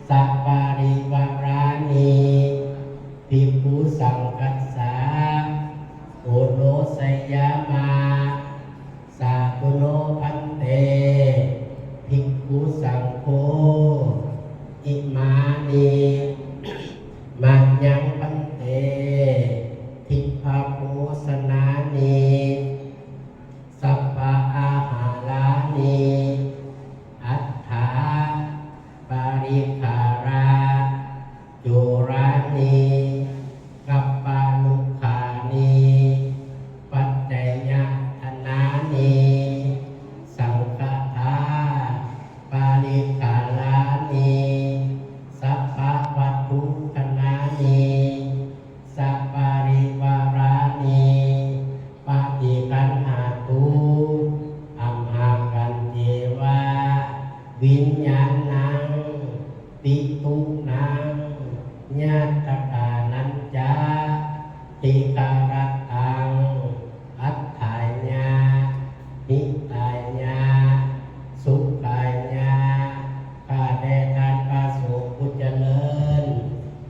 ສະປະລິວາຣານິ ພິກຂຸສັງຄັດສາ ໂອໂນຊະຍາມະ ສາທຸໂນພັນເຕ ພິກຂຸສັງໂຄ ອິມານິ ມະຍັງພັນເຕ ທິບພະໂພຊະນານິ ສັບພະອາຫາລານິ ອັດຖາ ປະລິຄາລາ ໂຈລານິ ກັບປະລຸຄານິ ປັດໄຈຍະທະນານິ ສັງຄະທາ ປະລິຄາລານິ ສັບພະວັດຖຸທະນານິ ສັບປະລິວາຣານິ ປະຕິຄັນຫາຕຸ ອັມຫາກັນເຈວະ ວິນຍານັງ ປິຕຸນັງ ຍາຕະການັນຈະ ທິຄາຣະຕັງ ອັດຖາຍະ ຫິຕາຍະ ສຸຂາຍະ ຂ້າແດ່ທ່ານພະສົງຜູ້ຈະເລີນ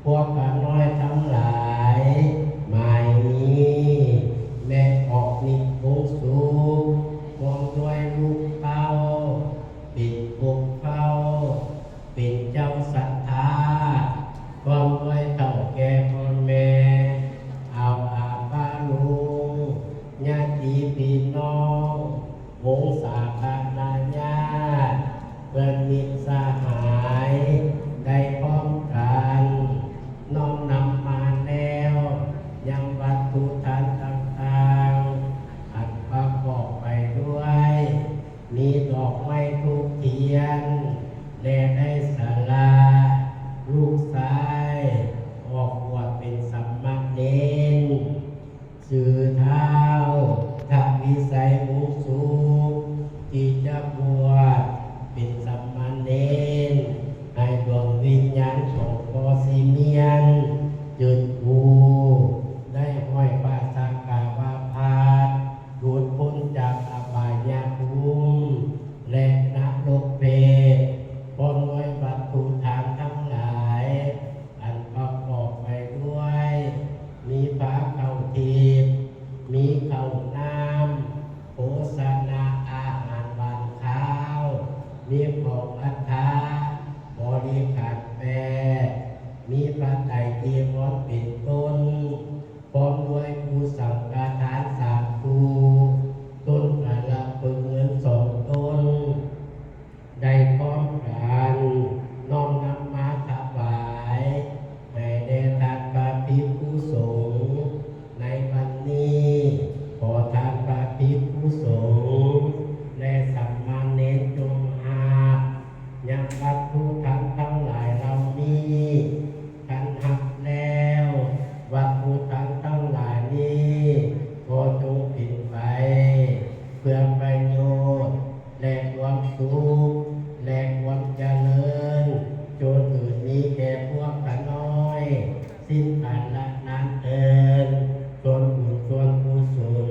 ພວກຂ້ານ້ອຍທັງຫຼາຍ ໝາຍນີ້ແມ່ອອກນິບວົງສຸກ ພ້ອມດ້ວຍລູກເຕົ້າ ເປັນປົກເຄົ້າ ເປັນເຈົ້າສັດທາ ພ້ອມດ້ວຍເຖົ້າແກ່ພໍ່ແມ່ ອາວອາປ້າລຸງ ຍາດຕິພີ່ນ້ອງ ວົງສາຄະນະຍາດ ເພື່ອນມິດສະຫາຍ ໄດ້ພ້ອມກັນ ນ້ອມນຳມາແລ້ວ ຍັງວັດຖຸທານຕ່າງໆ ອັນປະກອບໄປດ້ວຍ ມີດອກໄມ້ທູບທຽນ ແລະ ໄດ້ສະຫຼະລູກຊາຍ ອອກບວດເປັນສາມະເນນ ຊື່ທ້າວ ທະວິໄສ ວົງສຸກ ທີ່ຈະບວດເປັນສາມະເນນ ໃຫ້ດວງວິນຍານຂອງພໍ່ຊີມຽນ ຈືດອູ ໄດ້ຫ້ອຍຜ້າສັກກາວະພັດ ຫຼຸດພົ້ນຈາກອະບາຍຍະພູມ ແລະ ນະລົກເປດ ພ້ອມດ້ວຍວັດຖຸທານທັງຫຼາຍ ອັນປະກອບໄປດ້ວຍ ມີພາເຂົ້າທິບ ມີເຂົ້ານ້ຳ ໂພຊະນະອາຫານຫວານຄາວ ມີຂອງອັດຖະບໍລິຂານແປດ ມີພາໄຕຈີວອນເປັນຕົ້ນ ພ້ອມດ້ວຍຄູ່ສັງຄະທານສາມຄູ່ ຕົ້ນກາລະພຶກເງິນສອງຕົ້ນ ໄດ້ພ້ອມກັນນ້ອມນຳມາຖວາຍ ໃຫ້ແດ່ທ່ານພະພິກຂຸສົງ ໃນວັນນີ້ ຂໍທ່ານພະພິກຂຸສົງ ແລະ ສາມະເນນຈົ່ງຮັບ ຍັງວັດຖຸທານທັງຫຼາຍເຫຼົ່ານີ້ ຄັນຮັບແລ້ວ ວັດຖຸທານທັງຫຼາຍນີ້ ກໍຈົ່ງເປັນໄປເພື່ອປະໂຫຍດ ແລະ ຄວາມສຸກ ແລະ ຄວາມຈະເລີນ ຈົ່ງເກີດມີແກ່ພວກຂ້ານ້ອຍ ສິ້ນການລະນານເທີນ ສ່ວນບຸນສ່ວນກຸສົນ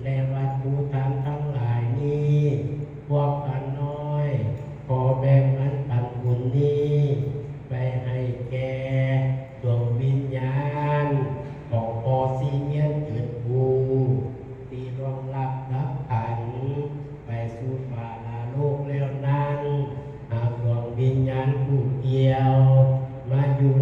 ແລະ ວັດຖຸທານທັງຫຼາຍນີ້ ພວກຂ້ານ້ອຍ ຂໍແບ່ງປັນບຸນນີ້ ໄປໃຫ້ແກ່ດວງວິນຍານ ຂອງພໍ່ຊີມຽນເກີດພູ ທີ່ລ່ວງລັບດັບຂັນ ໄປສູ່ປະລະໂລກແລ້ວນັ້ນ ຫາກດວງວິນຍານຜູ້ກ່ຽວ ມາຢູ່